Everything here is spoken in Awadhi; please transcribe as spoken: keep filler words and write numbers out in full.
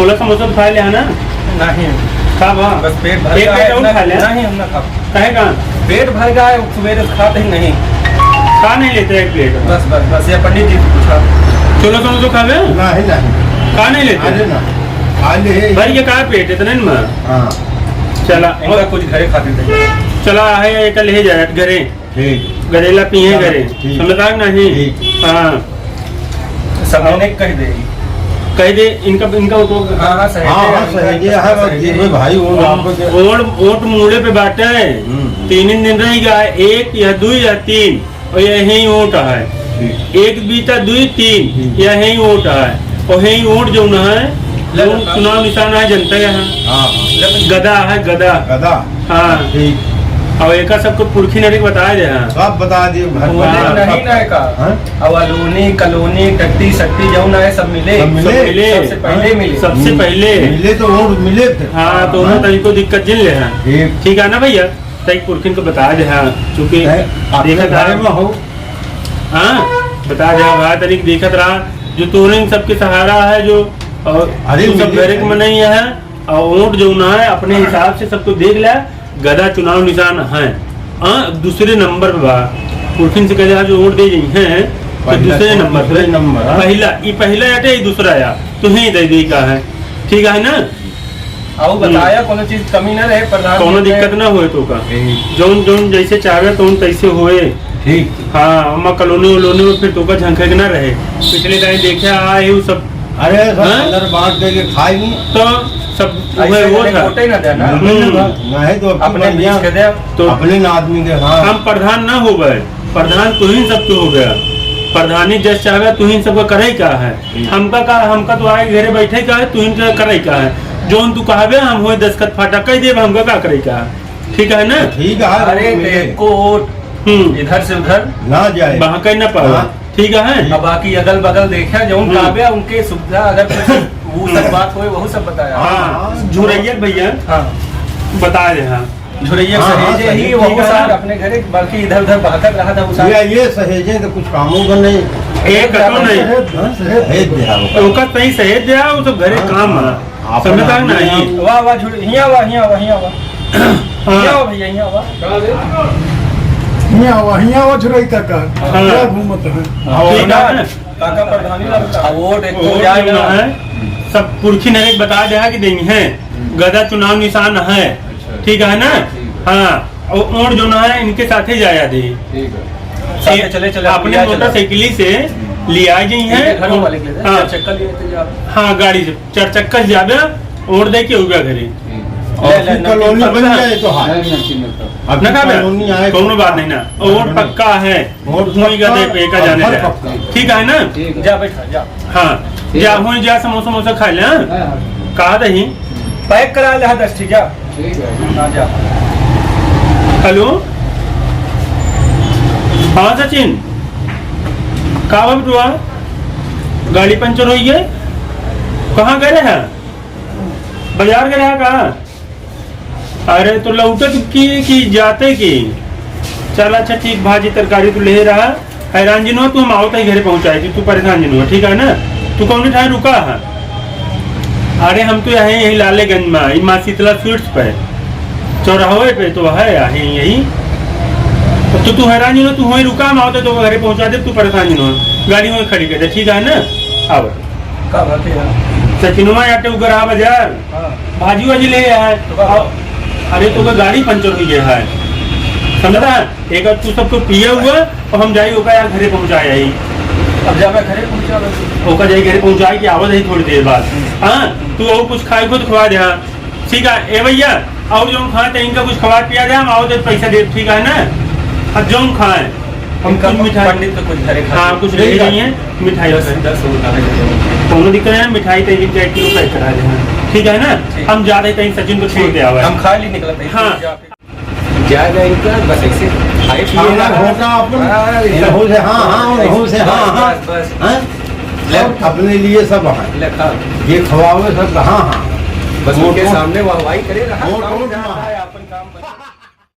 छोला समोसा तो खा लिया ना? नहीं। का बा? बस पेट भर एक गया है, प्लेट और इतना खा लिया। नहीं, हम ना खा। काहे का? पेट भर गया है, सुबह से खाते ही नहीं। का नहीं लेते एक प्लेट? बस, बस, बस, ये पंडित जी से पूछा। छोला समोसा खावे? नहीं, नहीं। का नहीं लेते? अरे ना, खा ले। भर के का पेट इतने में? हाँ। चला, इनका और कुछ घरे खातिर दे। चला, है, एक ले जाए घरे। ठीक। गदेला पिए चलो, घरे। ठीक। समझदार नहीं? ठीक। हाँ। सब हाँ। मैंने कह दे। कह दे, इनका, इनका वो तो हाँ, हाँ, सही हाँ, है, हाँ, इनका सही है, हाँ, सही है। ये भाई, वो हाँ, आपको क्या वोट, वोट मूड़े पे बाटे। हम्म। तीन ही दिन रह गया, एक या दो या तीन, और यही वोट है। ठीक। एक बीता, दो, तीन, हम्म। यही वोट है। और यही वोट जो ना है, ले वो लो। चुनाव निशान है जनता के यहाँ। हाँ, हाँ। गदा है, गदा। गदा। हाँ। ठीक। और एका सबको पुरखी नरी बता दे, हाँ। सब बता दिए, घर वो पर नहीं, सब। नहीं ना है का? हाँ? अब अलोनी, कलोनी, टट्टी, सट्टी, जौन आए, सब मिले। सब मिले? सब मिले। सबसे पहले हाँ? मिले। सबसे हम्म। पहले। मिले तो वोट मिले फिर। हाँ, तो हाँ? उन्होंने तनिको दिक्कत जिन ले, हाँ। ठीक। ठीक है ना भैया? तई पुरखिन को बता दे, हाँ। चूंकि नहीं, अपने देखत घर रहा। में हो। हाँ, बता दे, हाँ, तनिक देखत रहा। जो तोरे इन सबके सहारा है, जो, और अरे तू सब मिले घरे के भाई। मनई है, और वोट जो ना है, अपने हिसाब से सबको देख ले। गदा चुनाव निशान है। हाँ, दूसरे नंबर पे बा। पुरखिन से कहे, जो वोट दे जाई हैं, तो पहला दूसरे तो नंबर पे। दूसरे नंबर, हाँ। पहला, ई पहला आटे, ई दूसरा या। तो ही दे दी का है। ठीक है ना? आऊ बताया, हम्म। कोनो चीज कमी ना रहे, प्रधान कौनो जी ने दिक्कत ना होए तो का। ठीक। जौन, जौन जैसे चाहे, तौन तैसे होए। ठीक। हाँ, हम कॉलोनी वोलोनी में फिर तो का झंखे के ना रहे। पिछले टाइम देखे आए, वो सब अरे, सब हाँ? अंदर बांट दे के खाई नहीं। तो सब ऐसे वही वो करके था। कोटे ना देना। हम्म। नहीं तो अपने बढ़िया, बीच के दे। तो अपने ना आदमी के, हाँ। हम प्रधान ना हो गए, प्रधान तुहिन सबके हो गया। प्रधानी जस चाहे तुहिन सबका करे का है। हम्म। हमका का, हमका तो आए घरे बैठे का है, तुहिन का करे का है। जौन तू कहबे, हम होए दस्तखत फाटा कह देब, हमका का करे का है। ठीक है ना? ठीक है, अरे, मिले। देखो, हम्म। इधर से उधर ना जाए। बहकाई ना पावा। हाँ। ठीक है? अब बाकी अगल बगल देखा, जौन हम्म। काव्या उनके सुविधा, अगर कुछ वो सब बात होए, वहू सब बताया। हाँ, हाँ, झुरैया भैया हाँ। बता रहे हैं। झुरैया हाँ, हाँ, सहेजे सही ही, ठीक वहू है। साथ अपने घरे, बल्कि इधर उधर बहकत रहा था, वो साथ। या ये सहेजे तो कुछ कामों का नहीं। एक कतो नहीं। सहेज, हाँ, सहेज। सहेज दिया वो। ओकर सही सहेज दिया, वो तो घरे हाँ, काम हाँ। है। अपना समझदार आदमी नहीं। हम वाह, वाह, झुर-, हियाँ वाह, हियाँ वाह, हियाँ वाह। हाँ। हियाँ वाह भैया, हियाँ वाह। हियाँ वाह, हियाँ वाह, झुरई काका। हाँ। क्या घूमत है? हाँ, ठीक है। काका प्रधानी लगता है। अब वोट एक तो वोट जाएगा। जो है, सब पुरखी नरेश बता दे है कि देंगे हैं। हम्म। गदा चुनाव निशान है। अच्छा। ठीक है ना? ठीक है। हाँ। और वोट जो ना है, इनके साथ ही जाया दे। ठीक है। साथ में चले, चले, अपने लिया चला। मोटरसाइकिल से हम्म। लिया गई हैं। इनके घरों वाले के लिए हाँ। चार चक्का लिए थे जा। हाँ, गाड़ी से। चार चक्का से जाबे, वोट दे के उबे घरे। ठीक। और ले, ले, फिर नमकीन कॉलोनी बन पक्का। जाए तो हाँ। नहीं, नमकीन मिलता। अब ना खाबे? कॉलोनी आए कौनो तो बात नहीं ना। वोट हाँ। पक्का है। वोट हुई का पक्का, दे पे का जाने घर दे। पक्का। ठीक है ना? ठीक है। जा बैठा, जा। हाँ। ठीक जा है। हुई जा, समोसा, समोसा खा ले, हाँ? हाँ, हाँ। कहा दही? पैक करा ले, हाँ, दस ठीक, जा। ठीक है। हाँ, जा। हेलो? हाँ, सचिन। का बा बिटुआ? गाड़ी पंचर होई है? कहाँ गए रहे? बाजार गए रहा का? अरे तो लौटत की, की जाते की? चल अच्छा ठीक, भाजी तरकारी तू ले रहा। हैरान जिन हो तू, हम आवत ही घरे पहुँचाए थी, तू परेशान जिन हो, ठीक है ना? तू कौन ठाए रुका है? अरे हम तो यहीं, यहीं लालेगंज में, ई माँ शीतला स्वीट्स पे, चौराहे पे तो है, यहीं, यहीं। तो तू हैरान जिन हो, तू वहीं रुका, हम आवत ही तो घरे पहुँचा दे, तू परेशान जिन हो, गाड़ी वहीं खड़ी कर दे, ठीक है ना? आव। का बात है यार? सचिनवा आटे उगर आ बाजार। हाँ। भाजी वाजी ले आए। तो का? अरे तो ओकर गाड़ी पंचर हुई है। समझता है? एक तू सबको पिए हुआ और हम जाई ओका यार घरे पहुँचाए आई। अब जा मैं घरे पहुँचा बस। ओका जाई घरे पहुँचाए के आवत ही थोड़ी देर बाद। हम्म। हाँ? तू और कुछ खाए को तो खवा दे, हाँ। ठीक है, ए भैया, और जौन खाए तो इनका कुछ खवा पिया दे, हम आवत ही पैसा दे, ठीक है ना? अब जौन खाए, हम इनका कुछ मिठाई पंडित तो कुछ घरे खा हाँ, कुछ ले रही है, मिठाई दस, खाए। दस रुपया है। कौनो दिक्कत है, मिठाई तो एक, एक किलो पैक करा दे, हाँ। ठीक है ना? ठीक। हम जा रहे कहीं सचिन को छोड़ के आवा। हम खा ली निकलते हैं। हाँ। जा फिर। जाएगा इनका, बस ऐसे खाए पिए खाना रहा। घोटा अपन, हाँ, इनहू से हाँ, हाँ, उनहू से हाँ, बस, हाँ। बस, बस। हैं? ले। सब अपने लिए सब है। ले खा। ये खवावे सब हाँ, हाँ। बस वोट, उनके वोट। सामने वाहवाही करे रहा। वोट, वोट, हाँ।